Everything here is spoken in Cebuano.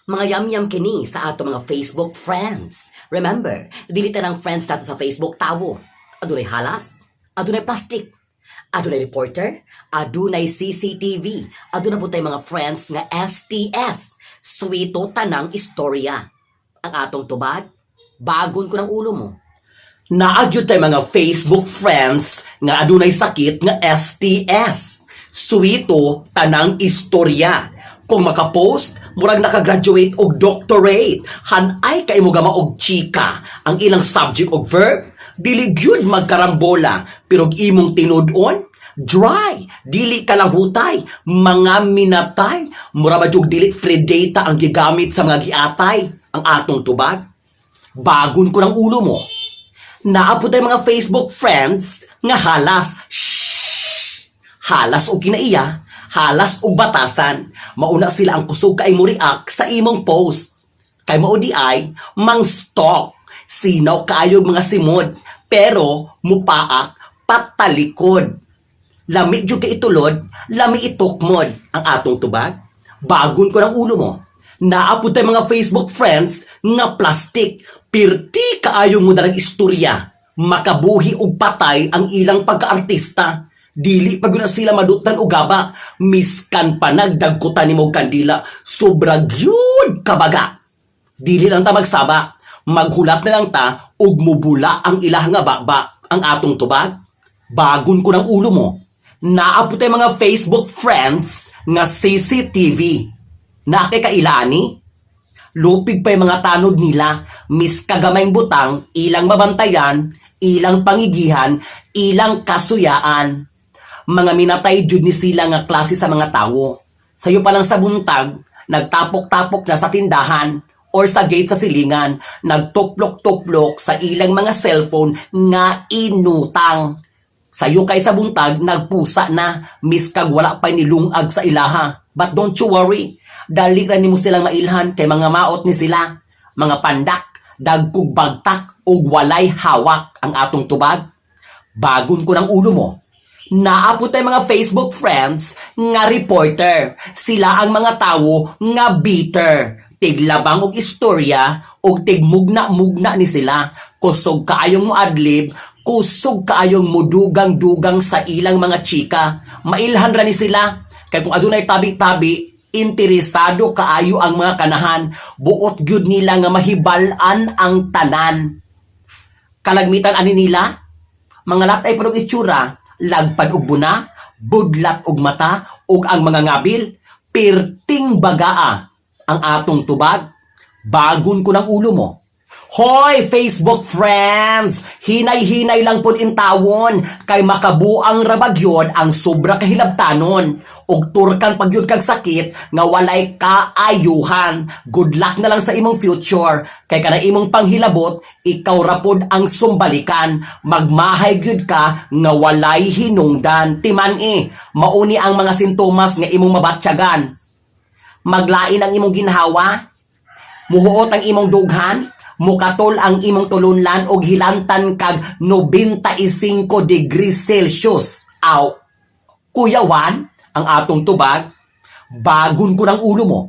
Mga yam-yam kini sa ato mga Facebook friends. Remember, dili tanang friends nato sa Facebook tawo. Adunay halas, adunay plastic, adunay reporter, adunay CCTV, aduna po tay mga friends nga STS. Sweeto tanang istorya. Ang atong tubag, bagon ko ng ulo mo. Naa gyud tay mga Facebook friends nga adunay sakit nga STS. Sweeto tanang istorya. Kung makapost, murag nakagraduate og doctorate. Hanay kay mo gama og chika. Ang ilang subject og verb, dili gyud magkarambola, pero og imong tinud-on, dry, dili kalahutay, mga minatay, mura ba jud dili free data ang gigamit sa mga giatay? Ang atong tubag, bagon ko ng ulo mo. Naa po tay mga Facebook friends nga halas, shh, halas og kinaiya, halas og batasan. Mauna sila ang kusog kay mo react sa imong post. Kay mao di ay mang stalk. Sinaw kaayog mga simod, pero mupaak patalikod. Lami jud kay itulod, lami itukmod ang atong tubag. Bagon ko ng ulo mo. Naa po tay mga Facebook friends nga plastic. Pirti kaayong mo dalag istorya. Makabuhi og patay ang ilang pagkaartista. Dili pa gyud na sila madutan og gaba. Miskan pa nagdagkutan nimo og kandila. Sobra gyud kabaga. Dili lang ta magsaba. Maghulat na lang ta ug mubula ang ilah nga baba. Ang atong tubag, bagon ko ng ulo mo. Naa po tay mga Facebook friends nga CCTV. Naa kay kaila ani? Lupig pa yung mga tanod nila, mis kagamayng butang, ilang mabantayan, ilang pangigihan, ilang kasuyaan. Mga minatay jud ni sila nga klase sa mga tawo. Sayo pa lang sa buntag, nagtapok-tapok na sa tindahan or sa gate sa silingan, nagtuplok-tuplok sa ilang mga cellphone nga inutang. Sayo kay sa buntag, nagpusa na, miskag wala pa nilungag sa ilaha. But don't you worry, dali ra nimo silang mailhan kay mga maot ni sila. Mga pandak, dagkog bagtak ug walay hawak. Ang atong tubag, bagon ko ng ulo mo. Naa po tay mga Facebook friends nga reporter. Sila ang mga tawo nga bitter. Tiglabang og istorya og tigmugna-mugna ni sila. Kusog kaayong moadlib, kusog kaayong mudugang-dugang sa ilang mga chika. Mailhan ra ni sila. Kay kung adunay tabi-tabi, interesado kaayo ang mga kanahan. Buot gyud nila nga mahibal-an ang tanan. Kalagmitan ani nila, mga latay pa og itsura, lagpad og buna, budlat og mata, ug ang mga ngabil, pirting bagaa ang atong tubag. Bagon ko ng ulo mo. Hoy, Facebook friends! Hinay-hinay lang pud intawon kay makabuang ra bagyod ang sobra kahilabtanon. Ug turkan pagyud kag sakit nga walay kaayuhan. Good luck na lang sa imong future kay kanang imong panghilabot, ikaw ra pod ang sumbalikan. Magmahay gyud ka nga walay hinungdan. Timan eh, mauni ang mga sintomas nga imong mabatyagan. Maglain ang imong ginhawa, muhuot ang imong dughan, mukatol ang imong tulunlan og hilantan kag 95 degrees Celsius. Aw, kuyawan ang atong tubag, bagon ko ng ulo mo.